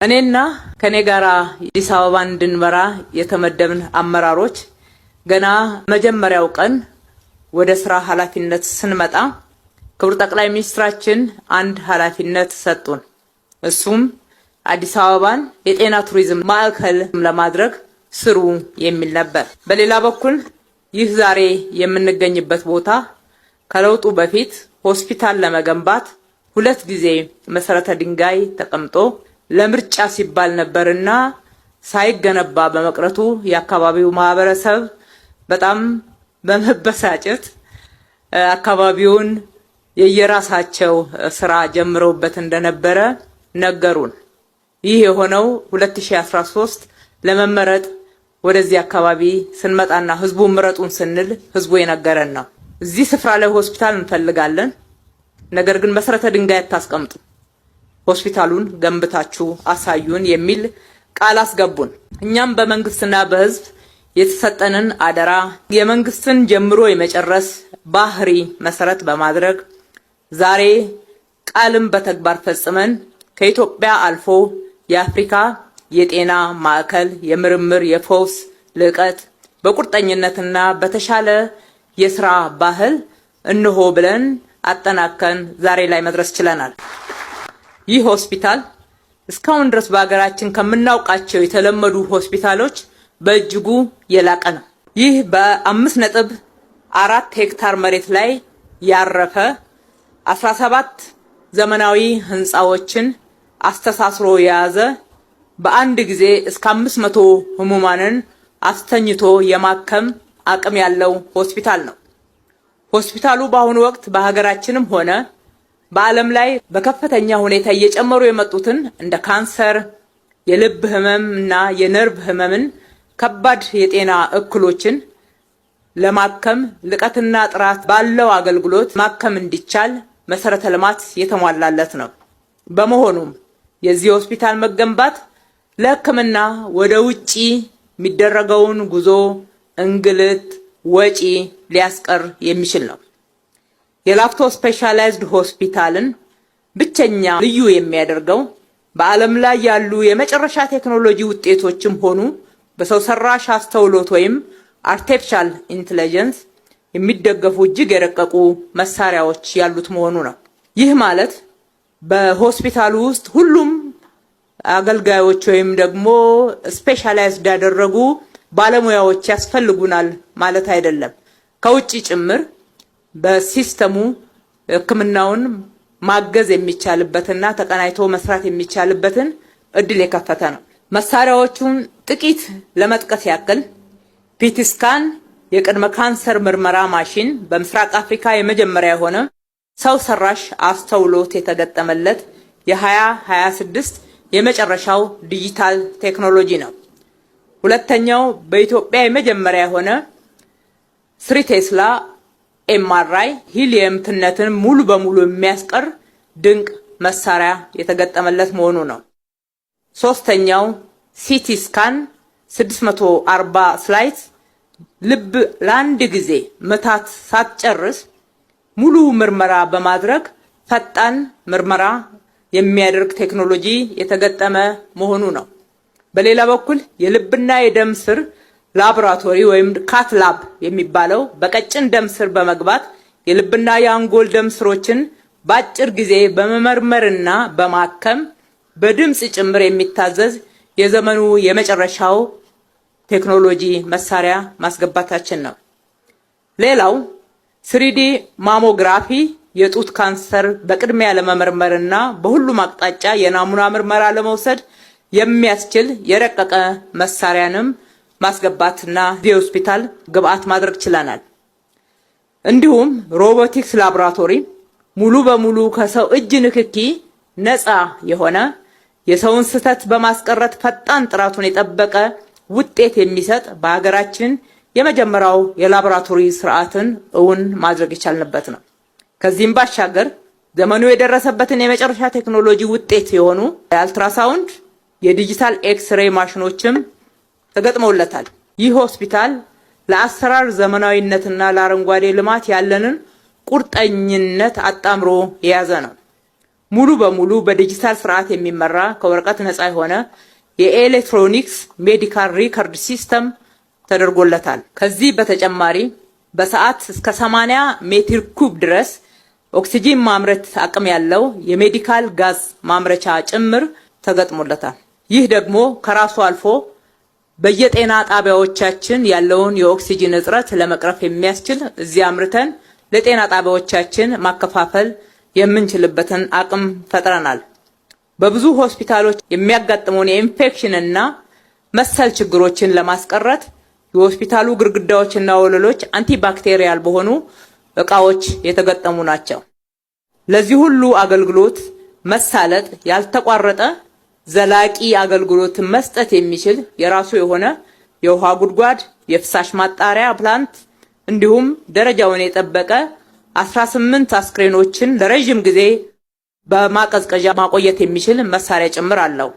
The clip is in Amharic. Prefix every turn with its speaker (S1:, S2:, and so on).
S1: እኔና ከኔ ጋር አዲስ አበባ እንድንመራ የተመደብን አመራሮች ገና መጀመሪያው ቀን ወደ ስራ ኃላፊነት ስንመጣ ክቡር ጠቅላይ ሚኒስትራችን አንድ ኃላፊነት ሰጡን። እሱም አዲስ አበባን የጤና ቱሪዝም ማዕከል ለማድረግ ስሩ የሚል ነበር። በሌላ በኩል ይህ ዛሬ የምንገኝበት ቦታ ከለውጡ በፊት ሆስፒታል ለመገንባት ሁለት ጊዜ መሰረተ ድንጋይ ተቀምጦ ለምርጫ ሲባል ነበርና ሳይገነባ በመቅረቱ የአካባቢው ማህበረሰብ በጣም በመበሳጨት አካባቢውን የየራሳቸው ስራ ጀምረውበት እንደነበረ ነገሩን። ይህ የሆነው 2013 ለመመረጥ ወደዚህ አካባቢ ስንመጣና ህዝቡ ምረጡን ስንል ህዝቡ የነገረን ነው። እዚህ ስፍራ ላይ ሆስፒታል እንፈልጋለን፣ ነገር ግን መሰረተ ድንጋይ አታስቀምጡ፣ ሆስፒታሉን ገንብታችሁ አሳዩን የሚል ቃል አስገቡን። እኛም በመንግስትና በህዝብ የተሰጠንን አደራ የመንግስትን ጀምሮ የመጨረስ ባህሪ መሰረት በማድረግ ዛሬ ቃልም በተግባር ፈጽመን ከኢትዮጵያ አልፎ የአፍሪካ የጤና ማዕከል የምርምር፣ የፈውስ ልዕቀት በቁርጠኝነትና በተሻለ የስራ ባህል እንሆ ብለን አጠናከን ዛሬ ላይ መድረስ ችለናል። ይህ ሆስፒታል እስካሁን ድረስ በሀገራችን ከምናውቃቸው የተለመዱ ሆስፒታሎች በእጅጉ የላቀ ነው። ይህ በ5.4 ሄክታር መሬት ላይ ያረፈ 17 ዘመናዊ ህንፃዎችን አስተሳስሮ የያዘ በአንድ ጊዜ እስከ 500 ህሙማንን አስተኝቶ የማከም አቅም ያለው ሆስፒታል ነው። ሆስፒታሉ በአሁኑ ወቅት በሀገራችንም ሆነ በዓለም ላይ በከፍተኛ ሁኔታ እየጨመሩ የመጡትን እንደ ካንሰር፣ የልብ ህመም እና የነርቭ ህመምን ከባድ የጤና እክሎችን ለማከም ልቀትና ጥራት ባለው አገልግሎት ማከም እንዲቻል መሰረተ ልማት የተሟላለት ነው። በመሆኑም የዚህ ሆስፒታል መገንባት ለሕክምና ወደ ውጪ የሚደረገውን ጉዞ፣ እንግልት፣ ወጪ ሊያስቀር የሚችል ነው። የላፍቶ ስፔሻላይዝድ ሆስፒታልን ብቸኛ ልዩ የሚያደርገው በዓለም ላይ ያሉ የመጨረሻ ቴክኖሎጂ ውጤቶችም ሆኑ በሰው ሰራሽ አስተውሎት ወይም artificial intelligence የሚደገፉ እጅግ የረቀቁ መሳሪያዎች ያሉት መሆኑ ነው። ይህ ማለት በሆስፒታሉ ውስጥ ሁሉም አገልጋዮች ወይም ደግሞ specialized ያደረጉ ባለሙያዎች ያስፈልጉናል ማለት አይደለም። ከውጭ ጭምር በሲስተሙ ሕክምናውን ማገዝ የሚቻልበትና ተቀናጅቶ መስራት የሚቻልበትን እድል የከፈተ ነው። መሳሪያዎቹን ጥቂት ለመጥቀስ ያክል PET scan የቅድመ ካንሰር ምርመራ ማሽን በምስራቅ አፍሪካ የመጀመሪያ የሆነ ሰው ሰራሽ አስተውሎት የተገጠመለት የ2026 የመጨረሻው ዲጂታል ቴክኖሎጂ ነው። ሁለተኛው በኢትዮጵያ የመጀመሪያ የሆነ 3 tesla MRI ሂሊየም ትነትን ሙሉ በሙሉ የሚያስቀር ድንቅ መሳሪያ የተገጠመለት መሆኑ ነው። ሶስተኛው CT scan 640 slice ልብ ለአንድ ጊዜ ምታት ሳትጨርስ ሙሉ ምርመራ በማድረግ ፈጣን ምርመራ የሚያደርግ ቴክኖሎጂ የተገጠመ መሆኑ ነው። በሌላ በኩል የልብና የደም ስር ላቦራቶሪ ወይም cath lab የሚባለው በቀጭን ደም ስር በመግባት የልብና የአንጎል ደም ስሮችን በአጭር ጊዜ በመመርመርና በማከም በድምፅ ጭምር የሚታዘዝ የዘመኑ የመጨረሻው ቴክኖሎጂ መሳሪያ ማስገባታችን ነው። ሌላው 3D mammography የጡት ካንሰር በቅድሚያ ለመመርመርና በሁሉም አቅጣጫ የናሙና ምርመራ ለመውሰድ የሚያስችል የረቀቀ መሳሪያንም ማስገባትና የሆስፒታል ግብአት ማድረግ ችለናል። እንዲሁም ሮቦቲክስ ላቦራቶሪ ሙሉ በሙሉ ከሰው እጅ ንክኪ ነፃ የሆነ የሰውን ስህተት በማስቀረት ፈጣን ጥራቱን የጠበቀ ውጤት የሚሰጥ በሀገራችን የመጀመሪያው የላቦራቶሪ ስርዓትን እውን ማድረግ የቻልንበት ነው። ከዚህም ባሻገር ዘመኑ የደረሰበትን የመጨረሻ ቴክኖሎጂ ውጤት የሆኑ የአልትራሳውንድ፣ የዲጂታል ኤክስሬ ማሽኖችም ተገጥመውለታል። ይህ ሆስፒታል ለአሰራር ዘመናዊነትና ለአረንጓዴ ልማት ያለንን ቁርጠኝነት አጣምሮ የያዘ ነው። ሙሉ በሙሉ በዲጂታል ስርዓት የሚመራ፣ ከወረቀት ነፃ የሆነ የ electronics medical record system ተደርጎለታል። ከዚህ በተጨማሪ በሰዓት እስከ 80 ሜትር ኩብ ድረስ ኦክሲጂን ማምረት አቅም ያለው የ medical gas ማምረቻ ጭምር ተገጥሞለታል። ይህ ደግሞ ከራሱ አልፎ በየጤና ጣቢያዎቻችን ያለውን የኦክሲጂን እጥረት ለመቅረፍ የሚያስችል፣ እዚህ አምርተን ለጤና ጣቢያዎቻችን ማከፋፈል የምንችልበትን አቅም ፈጥረናል። በብዙ ሆስፒታሎች የሚያጋጥመውን የኢንፌክሽን እና መሰል ችግሮችን ለማስቀረት የሆስፒታሉ ግድግዳዎችና ወለሎች antibacterial በሆኑ እቃዎች የተገጠሙ ናቸው። ለዚህ ሁሉ አገልግሎት መሳለጥ ያልተቋረጠ ዘላቂ አገልግሎት መስጠት የሚችል የራሱ የሆነ የውሃ ጉድጓድ፣ የፍሳሽ ማጣሪያ plant እንዲሁም ደረጃውን የጠበቀ 18 አስክሬኖችን ለረዥም ጊዜ በማቀዝቀዣ ማቆየት የሚችል መሳሪያ ጭምር አለው።